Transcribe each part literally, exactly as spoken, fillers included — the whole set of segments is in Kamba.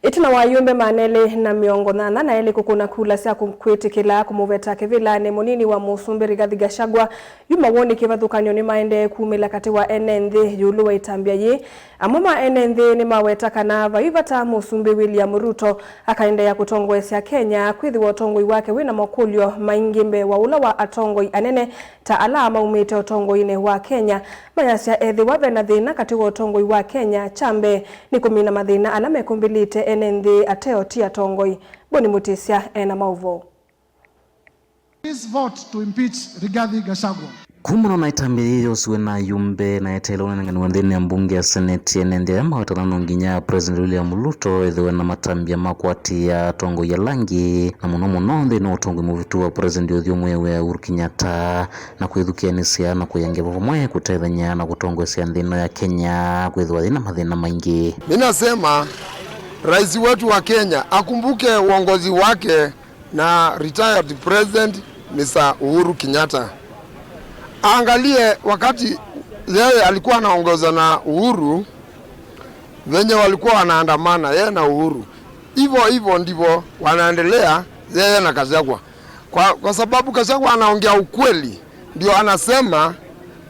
Ĩtina wa ayumbe maana elĩ na mĩongo nyanya na elĩ kũkũna kula sya kũ-, kwĩtĩkĩla kũmũveta kĩvĩlanĩ, mũnini wa mũsumbĩ Rigathi Gachagua yu mawoni kĩvathũkany'o nĩmaendee kumĩla katĩ wa ene nthĩ ĩũlũ wa ĩtambya yĩĩ. Amwe ma ene nthĩ nĩmaweta kana vai vata mũsumbĩ William Ruto akaendeea kũtongoesya Kenya, kwĩthĩwa ũtongoi wake wĩna makũlyo maingĩ mbee wa ũla wa atongoi anene ta ala maumĩte ũtongoinĩ wa Kenya. Mayasya ethĩwa vena thĩna katĩ wa ũtongoi wa Kenya, kya mbee nĩ kũmina mathĩna ala mekũmbĩlĩte ene nthĩ ateo ti atongoi. Boni Mutisya ena maũvoo. Please vote to impeach Rigathi Gachagua. Kumana na ĩtambya yĩĩ yosiwe na ayumbe na eteele ũnenganĩwa nthĩnĩ ya mbunge ya Senate, ene nthĩ aya mawetana no nginya President William Ruto ethĩwe na matambya ma kũatĩĩa atongoi ala angĩ, na mũno mũno nthĩnĩ wa ũtongoi mũvĩtu wa President ũthyũmũĩwe Uhuru Kenyatta, na kwĩthukĩanĩsya na kũya ngewa vamwe kũtethany'a na kũtongoesya nthĩ ĩno ya Kenya kwĩthĩwa yĩna mathĩna maingĩ. Mimi nasema rais wetu wa Kenya akumbuke uongozi wake na retired president Mister Uhuru Kenyatta. Aangalie wakati yeye alikuwa anaongoza na Uhuru, venye walikuwa wanaandamana yeye na Uhuru, hivyo hivyo ndivyo wanaendelea yeye na Gachagua. Kwa, kwa sababu Gachagua anaongea ukweli, ndio anasema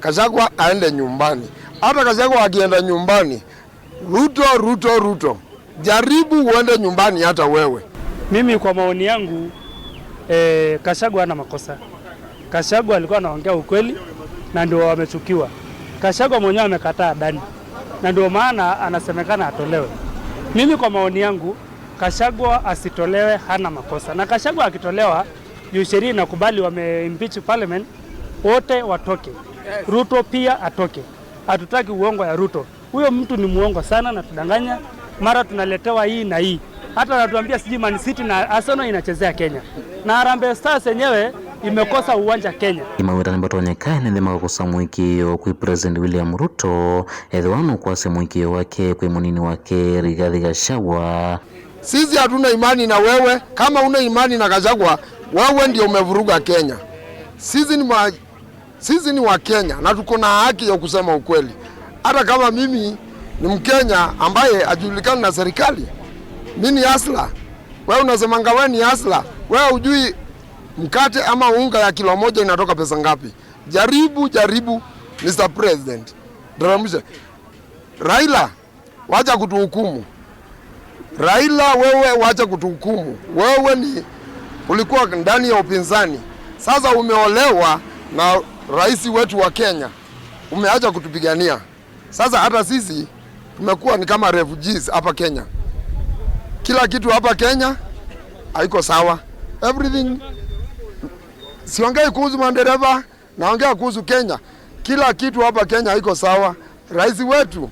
Gachagua aende nyumbani. Hata Gachagua akienda nyumbani, Ruto, Ruto, Ruto. Jaribu uende nyumbani hata wewe. Mimi kwa maoni yangu, eh, Gachagua hana makosa. Gachagua alikuwa anaongea ukweli na ndio wamechukiwa. Gachagua mwenyewe amekataa ndani na ndio maana anasemekana atolewe. Mimi kwa maoni yangu, Gachagua asitolewe, hana makosa. Na Gachagua akitolewa, juu sheria inakubali, wameimpeach parliament, wote watoke. Ruto pia atoke. Hatutaki uongo ya Ruto. Huyo mtu ni muongo sana, anatudanganya. Mara tunaletewa hii na hii. Hata anatuambia sijui Man City na Arsenal inachezea Kenya. Na Harambee Stars yenyewe imekosa uwanja Kenya. Nĩmaweta nĩvatonyeka ene nthĩ makakosa mũĩkĩĩo kwĩ President William Ruto, ethĩwa nũkwasya mũĩkĩĩo wake kwĩ mũnini wake Rigathi Gachagua. Sisi hatuna imani na wewe. Kama una imani na Gachagua, wewe ndio umevuruga Kenya. Sisi ni ma-, sisi ni wa Kenya na tuko na haki ya kusema ukweli. Hata kama mimi ni Mkenya ambaye hajulikani na serikali, mimi ni hustler. Wewe unasemanga wewe ni hustler. Wewe hujui mkate ama unga ya kilo moja inatoka pesa ngapi? Jaribu, jaribu, Mister President. Teremsha. Raila, wacha kutuhukumu. Raila, wewe wacha kutuhukumu. Wewe ni ulikuwa ndani ya upinzani. Sasa umeolewa na rais wetu wa Kenya. Umeacha kutupigania. Sasa hata sisi tumekuwa ni kama refugees hapa Kenya. Kila kitu hapa Kenya haiko sawa. Everything. Siongei kuhusu madereva, naongea kuhusu Kenya. Kila kitu hapa Kenya haiko sawa. Rais wetu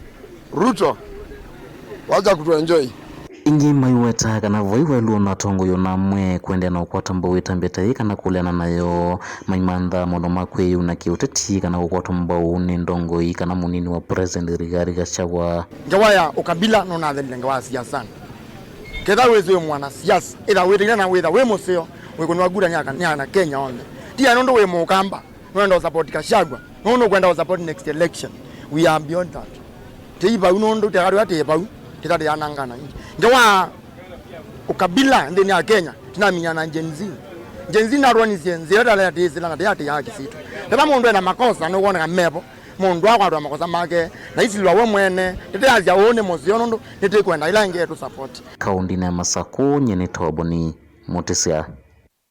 Ruto, wacha kutuenjoy. Ĩngĩ maiweta kana vai waĩlu ona atongoi ona amwe kũendeea na ũkwata mbau ĩtambya ta yĩĩ kana kũleana nayo, maimantha maũndũ ma kwĩyĩuna kĩũteti kana kũkwatwa mbau nĩ ndongoi kana mũnini wa President Rigathi Gachagua. Ngewa ya ũkabila nũnathelile ngewa ya siasa. Ketha wĩsĩ wĩ mwanasiasa, ĩtha wĩtĩkĩla na wĩtha wĩ mũseo, wĩkũnĩwa kura nĩ ana-, nĩ ana Kenya onthe. Ti nũndũ wĩ Mũkamba. Nũenda ũsupport Gachagua, nũndũ nũkwenda ũsupport next election. We are beyond that. Tei vau nũndũ teka tũya tĩ vau, tĩta tĩyanangana ingi. Ngewa ũkabila nthĩnĩ ya Kenya, tinaminyana na Gen Z. Gen Z natwonisye nzĩa ĩla tũyatĩĩsĩla na tũyatĩĩa haki sitũ. Tata mũndũ ena makosa, nũkwoneka mevo, mũndũ akwatwa makosa make, na isilwa we mwene, tĩtĩasya ũũ nĩ mũseo nũndũ nĩtĩkwenda ĩla ĩngĩ ĩtũ support. Kaũndĩnĩ ya Masakũ, nyie nĩ Toboni Mũtĩsya.